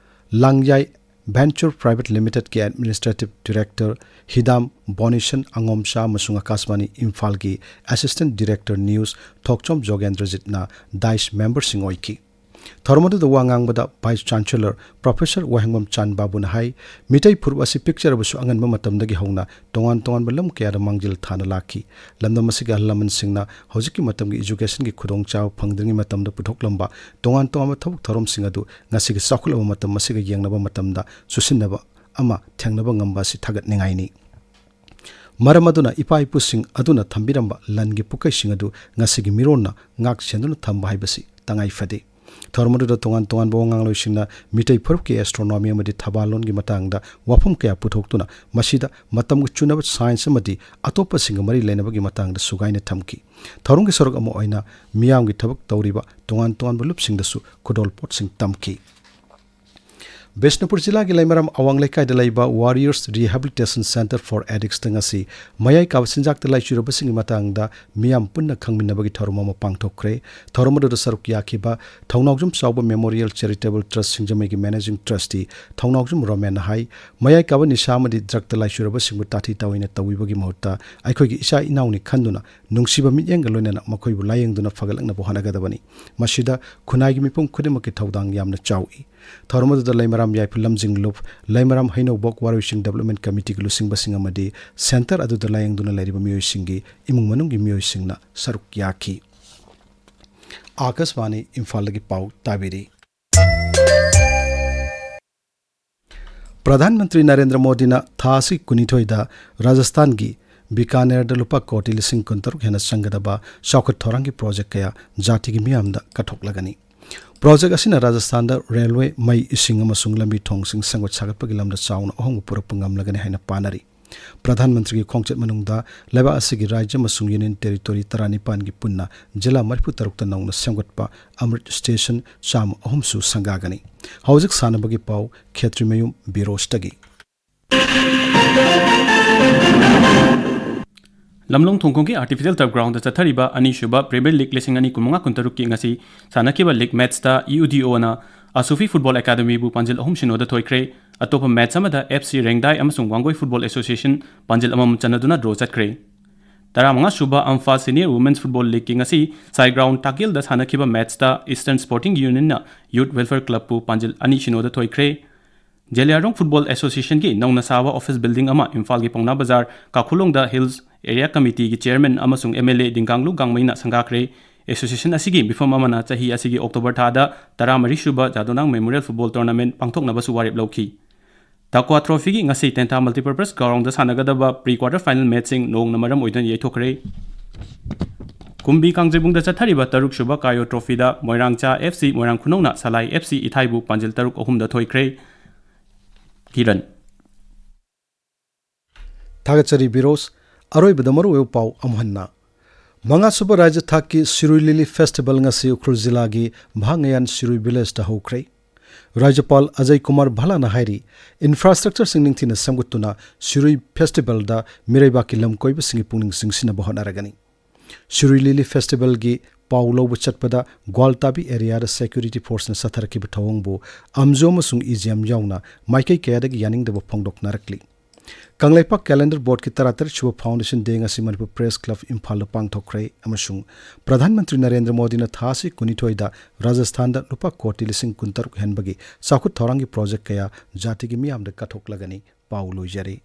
ꯂꯥꯡꯌꯥꯏ Venture Private Limitedꯀꯤ Administrative Director ꯍꯤꯗꯥꯝ ꯕꯣꯅꯤꯁꯟ ꯑꯉꯣꯝꯆꯥ ꯑꯃꯁꯨꯡ ꯑꯀꯥꯁꯕꯥꯅꯤ ꯏꯝꯐꯥꯜꯒꯤ Assistant Director News ꯊꯣꯛꯆꯣꯝ ꯖꯣꯒꯦꯟꯗ꯭ꯔꯖꯤꯠꯅ ꯗꯥꯏꯁ ꯃꯦꯝꯕꯔꯁꯤꯡ ꯑꯣꯏꯈꯤ꯫ ꯊꯧꯔꯝ ꯑꯗꯨꯗ ꯋꯥ ꯉꯥꯡꯕꯗ Vice Chancellor Professor ꯋꯥꯍꯦꯡꯕꯝ ꯆꯥꯟ ꯕꯥꯕꯨꯅ ꯍꯥꯏ, ꯃꯤꯇꯩ ꯐꯨꯔꯨꯞ ꯑꯁꯤ ꯄꯤꯛꯆꯔꯕꯁꯨ ꯑꯉꯟꯕ ꯃꯇꯝꯗꯒꯤ ꯍꯧꯅ ꯇꯣꯉꯥꯟ ꯇꯣꯉꯥꯟꯕ ꯂꯝ ꯀꯌꯥꯗ ꯃꯥꯡꯖꯤꯜ ꯊꯥꯅ ꯂꯥꯛꯈꯤ꯫ ꯂꯝꯗꯝ ꯑꯁꯤꯒꯤ ꯑꯍꯜ ꯂꯃꯟꯁꯤꯡꯅ ꯍꯧꯖꯤꯛꯀꯤ ꯃꯇꯝꯒꯤ educationꯒꯤ ꯈꯨꯗꯣꯡꯆꯥꯕ ꯐꯪꯗ꯭ꯔꯤꯉꯩ ꯃꯇꯝꯗ ꯄꯨꯊꯣꯛꯂꯝꯕ ꯇꯣꯉꯥꯟ ꯇꯣꯉꯥꯟꯕ ꯊꯕꯛ ꯊꯧꯔꯝꯁꯤꯡ ꯑꯗꯨ ꯉꯁꯤꯒꯤ ꯆꯥꯎꯈꯠꯂꯕ ꯃꯇꯝ ꯑꯁꯤꯒ ꯌꯦꯡꯅꯕ ꯃꯇꯝꯗ ꯆꯨꯁꯤꯟꯅꯕ ꯑꯃ ꯊꯦꯡꯅꯕ ꯉꯝꯕ ꯑꯁꯤ ꯊꯥꯒꯠꯅꯤꯡꯉꯥꯏꯅꯤ꯫ ꯃꯔꯝ ꯑꯗꯨꯅ ꯏꯄꯥ ꯏꯄꯨꯁꯤꯡ ꯑꯗꯨꯅ ꯊꯝꯕꯤꯔꯝꯕ ꯂꯟꯒꯤ ꯄꯨꯀꯩꯁꯤꯡ ꯑꯗꯨ ꯉꯁꯤꯒꯤ ꯃꯤꯔꯣꯟꯅ ꯉꯥꯛ ꯁꯦꯟꯗꯨꯅ ꯊꯝꯕ ꯍꯥꯏꯕꯁꯤ ꯇꯉꯥꯏ ꯐꯗꯦ꯫ ꯊꯧꯔꯝ ꯑꯗꯨꯗ ꯇꯣꯉꯥꯟ ꯇꯣꯉꯥꯟꯕ ꯋꯥꯉꯥꯡꯂꯣꯏꯁꯤꯡꯅ ꯃꯤꯇꯩ ꯐꯨꯔꯨꯞꯀꯤ astronomy ꯑꯃꯗꯤ ꯊꯕꯥꯜꯂꯣꯟꯒꯤ ꯃꯇꯥꯡꯗ ꯋꯥꯐꯝ ꯀꯌꯥ ꯄꯨꯊꯣꯛꯇꯨꯅ ꯃꯁꯤꯗ ꯃꯇꯝꯒ ꯆꯨꯅꯕ science ꯑꯃꯗꯤ ꯑꯇꯣꯞꯄꯁꯤꯡꯒ ꯃꯔꯤ ꯂꯩꯅꯕꯒꯤ ꯃꯇꯥꯡꯗ ꯁꯨꯒꯥꯏꯅ ꯊꯝꯈꯤ꯫ ꯊꯧꯔꯝꯒꯤ ꯁꯔꯨꯛ ꯑꯃ ꯑꯣꯏꯅ ꯃꯤꯌꯥꯝꯒꯤ ꯊꯕꯛ ꯇꯧꯔꯤꯕ ꯇꯣꯉꯥꯟ ꯇꯣꯉꯥꯟꯕ ꯂꯨꯞꯁꯤꯡꯗꯁꯨ ꯈꯨꯗꯣꯜꯄꯣꯠꯁꯤꯡ ꯇꯝꯈꯤ꯫ ꯕꯤꯁꯅꯨꯄꯨꯔ ꯖꯤꯂꯥꯒꯤ ꯂꯩꯃꯔꯥꯝ ꯑꯋꯥꯡ ꯂꯩꯀꯥꯏꯗ ꯂꯩꯕ Warriors Rehabilitation Centre for Addictsꯇ ꯉꯁꯤ ꯃꯌꯥꯏ ꯀꯥꯕ ꯆꯤꯟꯖꯥꯛꯇ ꯂꯥꯏꯆꯨꯔꯕꯁꯤꯡꯒꯤ ꯃꯇꯥꯡꯗ ꯃꯤꯌꯥꯝ ꯄꯨꯟꯅ ꯈꯪꯃꯤꯟꯅꯕꯒꯤ ꯊꯧꯔꯝ ꯑꯃ ꯄꯥꯡꯊꯣꯛꯈ꯭ꯔꯦ꯫ ꯊꯧꯔꯝ ꯑꯗꯨꯗ ꯁꯔꯨꯛ ꯌꯥꯈꯤꯕ ꯊꯧꯅꯥꯎꯖꯝ ꯆꯥꯎꯕ Memorial Charitable Trust ꯁꯤꯡꯖꯃꯩꯒꯤ Managing Trustee ꯊꯧꯅꯥꯎꯖꯝ ꯔꯣꯃꯦꯟꯅ ꯍꯥꯏ, ꯃꯌꯥꯏ ꯀꯥꯕ ꯅꯤꯁꯥ ꯑꯃꯗꯤ drugꯇ ꯂꯥꯏꯆꯨꯔꯕꯁꯤꯡꯕꯨ ꯇꯥꯊꯤ ꯇꯥꯑꯣꯏꯅ ꯇꯧꯕꯤꯕꯒꯤ ꯃꯍꯨꯠꯇ ꯑꯩꯈꯣꯏꯒꯤ ꯏꯆꯥ ꯏꯅꯥꯎꯅꯤ ꯈꯟꯗꯨꯅ ꯅꯨꯡꯁꯤꯕ ꯃꯤꯠꯌꯦꯡꯒ ꯂꯣꯏꯅꯅ ꯃꯈꯣꯏꯕꯨ ꯂꯥꯌꯦꯡꯗꯨꯅ ꯐꯒꯠꯂꯛꯅꯕ ꯍꯣꯠꯅꯒꯗꯕꯅꯤ꯫ ꯃꯁꯤꯗ ꯈꯨꯟꯅꯥꯏꯒꯤ ꯃꯤꯄꯨꯝ ꯈꯨꯗꯤꯡꯃꯛꯀꯤ ꯊꯧꯗꯥꯡ ꯌꯥꯝꯅ ꯆꯥꯎꯏ꯫ ꯊꯧꯔꯝ ꯑꯗꯨꯗ ꯂꯩꯃꯔꯥꯝ ꯌꯥꯏꯐ ꯂꯝꯖꯤꯡꯂꯨꯞ, ꯂꯩꯃꯔꯥꯝ ꯍꯩꯅꯧꯕꯣꯛ ꯋꯥꯔꯣꯏꯁꯤꯡ ꯗꯤꯕꯦꯂꯞꯃꯦꯟ ꯀꯃꯤꯇꯤꯒꯤ ꯂꯨꯆꯤꯡꯕꯁꯤꯡ ꯑꯃꯗꯤ ꯁꯦꯟꯇꯔ ꯑꯗꯨꯗ ꯂꯥꯌꯦꯡꯗꯨꯅ ꯂꯩꯔꯤꯕ ꯃꯤꯑꯣꯏꯁꯤꯡꯒꯤ ꯏꯃꯨꯡ ꯃꯅꯨꯡꯒꯤ ꯃꯤꯑꯣꯏꯁꯤꯡꯅ ꯁꯔꯨꯛ ꯌꯥꯈꯤ꯫ ꯑꯥꯀꯥꯁꯕꯥꯅꯤ ꯏꯝꯐꯥꯜꯗꯒꯤ ꯄꯥꯎ ꯇꯥꯕꯤꯔꯤ꯫ ꯄ꯭ꯔꯙꯥꯟ ꯃꯟꯇ꯭ꯔꯤ ꯅꯔꯦꯟꯗ꯭ꯔ ꯃꯣꯗꯤꯅ ꯊꯥ ꯑꯁꯤꯒꯤ ꯀꯨꯟꯅꯤꯊꯣꯏꯗ ꯔꯥꯖꯁꯊꯥꯟꯒꯤ ꯕꯤꯀꯥꯅꯦꯔꯗ ꯂꯨꯄꯥ ꯀꯣꯇꯤ ꯂꯤꯁꯤꯡ ꯀꯨꯟꯇꯔꯨꯛ ꯍꯦꯟꯅ ꯆꯪꯒꯗꯕ ꯆꯥꯎꯈꯠ ꯊꯧꯔꯥꯡꯒꯤ ꯄ꯭ꯔꯣꯖꯦꯛ ꯀꯌꯥ ꯖꯥꯇꯤꯒꯤ ꯃꯤꯌꯥꯝꯗ ꯀꯠꯊꯣꯛꯂꯒꯅꯤ꯫ ꯄ꯭ꯔꯣꯖꯦꯛ ꯑꯁꯤꯅ ꯔꯥꯖꯁꯊꯥꯟꯗ ꯔꯦꯜꯋꯦ, ꯃꯩ, ꯏꯁꯤꯡ ꯑꯃꯁꯨꯡ ꯂꯝꯕꯤ ꯊꯣꯡꯁꯤꯡ ꯁꯦꯝꯒꯠ ꯁꯥꯒꯠꯄꯒꯤ ꯂꯝꯗ ꯆꯥꯎꯅ ꯑꯍꯣꯡꯕ ꯄꯨꯔꯛꯄ ꯉꯝꯂꯒꯅꯤ ꯍꯥꯏꯅ ꯄꯥꯅꯔꯤ꯫ ꯄ꯭ꯔꯙꯥꯟ ꯃꯟꯇ꯭ꯔꯤꯒꯤ ꯈꯣꯡꯆꯠ ꯃꯅꯨꯡꯗ ꯂꯩꯕꯥꯛ ꯑꯁꯤꯒꯤ ꯔꯥꯖ꯭ꯌ ꯑꯃꯁꯨꯡ ꯌꯨꯅꯤꯌꯟ ꯇꯦꯔꯤꯇꯣꯔꯤ ꯇꯔꯥꯅꯤꯄꯥꯟꯒꯤ ꯄꯨꯟꯅ ꯖꯤꯂꯥ ꯃꯔꯤꯐꯨ ꯇꯔꯨꯛꯇ ꯅꯧꯅ ꯁꯦꯝꯒꯠꯄ ꯑꯃ꯭ꯔꯤꯠ ꯁ꯭ꯇꯦꯁꯟ ꯆꯥꯝꯃ ꯑꯍꯨꯝꯁꯨ ꯁꯪꯒꯥꯒꯅꯤ꯫ ꯍꯧꯖꯤꯛ ꯁꯥꯟꯅꯕꯒꯤ ꯄꯥꯎ, ꯈꯦꯇ꯭ꯔꯤꯃꯌꯨꯝ ꯕꯤꯔꯣꯖꯇꯒꯤ꯫ ꯂꯝꯂꯣꯡ ꯊꯣꯡꯈꯣꯡꯒꯤ ꯑꯥꯔꯇꯤꯐꯤꯁꯦꯜ ꯇꯔꯐ ꯒ꯭ꯔꯥꯎꯟꯗ ꯆꯠꯊꯔꯤꯕ ꯑꯅꯤꯁꯨꯕ ꯄ꯭ꯔꯤꯃꯤꯌꯔ ꯂꯤꯒ ꯂꯤꯁꯤꯡ ꯑꯅꯤ ꯀꯨꯟꯃꯉꯥ ꯀꯨꯟꯇꯔꯨꯛꯀꯤ ꯉꯁꯤ ꯁꯥꯟꯅꯈꯤꯕ ꯂꯤꯒ ꯃꯦꯠꯆꯇ ꯌꯨ ꯗꯤ ꯑꯣꯅ ꯑꯁꯨꯐꯤ ꯐꯨꯠꯕꯣꯜ ꯑꯦꯀꯥꯗꯃꯤꯕꯨ ꯄꯥꯟꯖꯤꯜ ꯑꯍꯨꯝ ꯁꯤꯅꯣꯗ ꯊꯣꯏꯈ꯭ꯔꯦ꯫ ꯑꯇꯣꯞꯄ ꯃꯦꯠꯆ ꯑꯃꯗ ꯑꯦꯐ ꯁꯤ ꯔꯦꯡꯗꯥꯏ ꯑꯃꯁꯨꯡ ꯋꯥꯡꯒꯣꯏ ꯐꯨꯠꯕꯣꯜ ꯑꯦꯁꯣꯁꯤꯌꯦꯁꯟ ꯄꯥꯟꯖꯤꯜ ꯑꯃꯃꯝ ꯆꯟꯅꯗꯨꯅ ꯗ꯭ꯔꯣ ꯆꯠꯈ꯭ꯔꯦ꯫ ꯇꯔꯥꯃꯉꯥ ꯁꯨꯕ ꯑꯝꯐꯥ ꯁꯤꯅꯤꯌꯔ ꯋꯨꯃꯦꯟꯁ ꯐꯨꯠꯕꯣꯜ ꯂꯤꯒꯀꯤ ꯉꯁꯤ ꯁꯥꯏ ꯒ꯭ꯔꯥꯎꯟ ꯇꯥꯀꯦꯜꯗ ꯁꯥꯟꯅꯈꯤꯕ ꯃꯦꯠꯆꯇ ꯏꯁꯇꯔꯟ ꯁ꯭ꯄꯣꯔꯇꯤꯡ ꯌꯨꯅꯤꯌꯟꯅ ꯌꯨꯠ ꯋꯦꯜꯐꯤꯌꯔ ꯀ꯭ꯂꯕꯄꯨ ꯄꯥꯟꯖꯤꯜ ꯑꯅꯤ ꯁꯤꯅꯣꯗ ꯊꯣꯏꯈ꯭ꯔꯦ꯫ ꯖꯦꯂꯤꯌꯥꯡꯔꯣꯡ ꯐꯨꯠꯕꯣꯜ ꯑꯦꯁꯣꯁꯤꯌꯦꯁꯟꯒꯤ ꯅꯧꯅ ꯁꯥꯕ ꯑꯣꯐꯤꯁ ꯕꯤꯜꯗꯤꯡ ꯑꯃ ꯏꯝꯐꯥꯜꯒꯤ ꯄꯥꯎꯅꯥ ꯕꯖꯥꯔ ꯀꯥꯈꯨꯂꯣꯡꯗ ꯍꯤꯜꯁ ꯑꯦꯔꯤꯌꯥ ꯀꯃꯤꯇꯤꯒꯤ ꯆꯦꯌꯔꯃꯦꯟ ꯑꯃꯁꯨꯡ ꯑꯦꯝ ꯑꯦꯜ ꯑꯦ ꯗꯤꯡꯒꯥꯡꯂꯨ ꯒꯥꯡꯃꯩꯅ ꯁꯪꯒꯥꯈ꯭ꯔꯦ꯫ ꯑꯦꯁꯣꯁꯤꯌꯦꯁꯟ ꯑꯁꯤꯒꯤ ꯃꯤꯐꯝ ꯑꯃꯅ ꯆꯍꯤ ꯑꯁꯤꯒꯤ ꯑꯣꯛꯇꯣꯕꯔ ꯊꯥꯗ ꯇꯔꯥꯃꯔꯤ ꯁꯨꯕ ꯖꯥꯗꯣꯅꯥꯡ ꯃꯦꯃꯣꯔꯤꯌꯦꯜ ꯐꯨꯠꯕꯣꯜ ꯇꯣꯔꯅꯥꯃꯦꯟꯠ ꯄꯥꯡꯊꯣꯛꯅꯕꯁꯨ ꯋꯥꯔꯦꯞ ꯂꯧꯈꯤ꯫ ꯇꯥꯀ꯭ꯋꯥ ꯇ꯭ꯔꯣꯐꯤꯒꯤ ꯉꯁꯤ ꯇꯦꯟꯊꯥ multipurpose ground ꯁꯥꯟꯅꯒꯗꯕ pre quarter final ꯃꯦꯠꯆꯁꯤꯡ ꯅꯣꯡꯅ ꯃꯔꯝ ꯑꯣꯏꯗꯨꯅ ꯌꯩꯊꯣꯛꯈ꯭ꯔꯦ꯫ ꯀꯨꯝꯕꯤ ꯀꯥꯡꯖꯩꯕꯨꯡꯗ ꯆꯠꯊꯔꯤꯕ ꯇꯔꯨꯛ ꯁꯨꯕ ꯀꯥꯌꯣ ꯇ꯭ꯔꯣꯐꯤꯗ ꯃꯣꯏꯔꯥꯡꯆꯥ ꯑꯦꯐ ꯁꯤ ꯃꯣꯏꯔꯥꯡ ꯈꯨꯅꯧꯅ ꯁꯂꯥꯏ ꯑꯦꯐ ꯁꯤ ꯏꯊꯥꯏꯕꯨ ꯄꯥꯟꯖꯤꯜ ꯇꯔꯨꯛ ꯑꯍꯨꯝꯗ ꯊꯣꯏꯈ꯭ꯔꯦ꯫ ꯀꯤꯔꯟ꯫ ꯊꯥꯒꯠꯆꯔꯤ ꯕꯤꯔꯣꯖ꯫ ꯑꯔꯣꯏꯕꯗ ꯃꯔꯨꯑꯣꯏꯕ ꯄꯥꯎ ꯑꯃꯨꯛ ꯍꯟꯅ꯫ ꯃꯉꯥꯁꯨꯕ ꯔꯥꯖ꯭ꯌ ꯊꯥꯛꯀꯤ ꯁꯤꯔꯨꯏ ꯂꯤꯂꯤ ꯐꯦꯁꯇꯤꯚꯦꯜ ꯉꯁꯤ ꯎꯈ꯭ꯔꯨꯜ ꯖꯤꯂꯥꯒꯤ ꯚꯥꯡꯉꯌꯥꯟ ꯁꯤꯔꯨꯏ ꯚꯤꯂꯦꯖꯇ ꯍꯧꯈ꯭ꯔꯦ꯫ ꯔꯥꯖ꯭ꯌꯄꯥꯜ ꯑꯖꯌ ꯀꯨꯃꯥꯔ ꯚꯜꯂꯥꯅ ꯍꯥꯏꯔꯤ, ꯏꯟꯐ꯭ꯔꯥꯁ꯭ꯇ꯭ꯔꯛꯆꯔꯁꯤꯡ ꯅꯤꯡꯊꯤꯅ ꯁꯦꯝꯒꯠꯇꯨꯅ ꯁꯤꯔꯨꯏ ꯐꯦꯁꯇꯤꯚꯦꯜꯗ ꯃꯤꯔꯩꯕꯥꯛꯀꯤ ꯂꯝ ꯀꯣꯏꯕꯁꯤꯡꯒꯤ ꯄꯨꯛꯅꯤꯡ ꯆꯤꯡꯁꯤꯟꯅꯕ ꯍꯣꯠꯅꯔꯒꯅꯤ꯫ ꯁꯤꯔꯨꯏ ꯂꯤꯂꯤ ꯐꯦꯁꯇꯤꯚꯦꯜꯒꯤ ꯄꯥꯎ ꯂꯧꯕ ꯆꯠꯄꯗ ꯒ꯭ꯋꯥꯜꯇꯥꯕꯤ ꯑꯦꯔꯤꯌꯥꯗ ꯁꯦꯀ꯭ꯌꯨꯔꯤꯇꯤ ꯐꯣꯔꯁꯅ ꯆꯠꯊꯔꯛꯈꯤꯕ ꯊꯧꯑꯣꯡꯕꯨ ꯑꯝꯖꯣ ꯑꯃꯁꯨꯡ ꯏꯖꯦꯝ ꯌꯥꯎꯅ ꯃꯥꯏꯀꯩ ꯀꯌꯥꯗꯒꯤ ꯌꯥꯅꯤꯡꯗꯕ ꯐꯣꯡꯗꯣꯛꯅꯔꯛꯂꯤ꯫ ꯀꯪꯂꯩꯄꯥꯛ ꯀꯦꯂꯦꯟꯗꯔ ꯕꯣꯔꯗꯀꯤ ꯇꯔꯥꯇꯔꯦꯠ ꯁꯨꯕ ꯐꯥꯎꯟꯗꯦꯁꯟ ꯗꯦ ꯉꯁꯤ ꯃꯅꯤꯄꯨꯔ ꯄ꯭ꯔꯦꯁ ꯀ꯭ꯂꯕ ꯏꯝꯐꯥꯜꯗ ꯄꯥꯡꯊꯣꯛꯈ꯭ꯔꯦ ꯑꯃꯁꯨꯡ ꯄ꯭ꯔꯙꯥꯟ ꯃꯟꯇ꯭ꯔꯤ ꯅꯔꯦꯟꯗ꯭ꯔ ꯃꯣꯗꯤꯅ ꯊꯥ ꯑꯁꯤ ꯀꯨꯟꯅꯤꯊꯣꯏꯗ ꯔꯥꯖꯁꯊꯥꯟꯗ ꯂꯨꯄꯥ ꯀꯣꯇꯤ ꯂꯤꯁꯤꯡ ꯀꯨꯟꯇꯔꯨꯛ ꯍꯦꯟꯕꯒꯤ ꯆꯥꯎꯈꯠ ꯊꯧꯔꯥꯡꯒꯤ ꯄ꯭ꯔꯣꯖꯦꯛ ꯀꯌꯥ ꯖꯥꯇꯤꯒꯤ ꯃꯤꯌꯥꯝꯗ ꯀꯠꯊꯣꯛꯂꯒꯅꯤ꯫ ꯄꯥꯎ ꯂꯣꯏꯖꯔꯦ꯫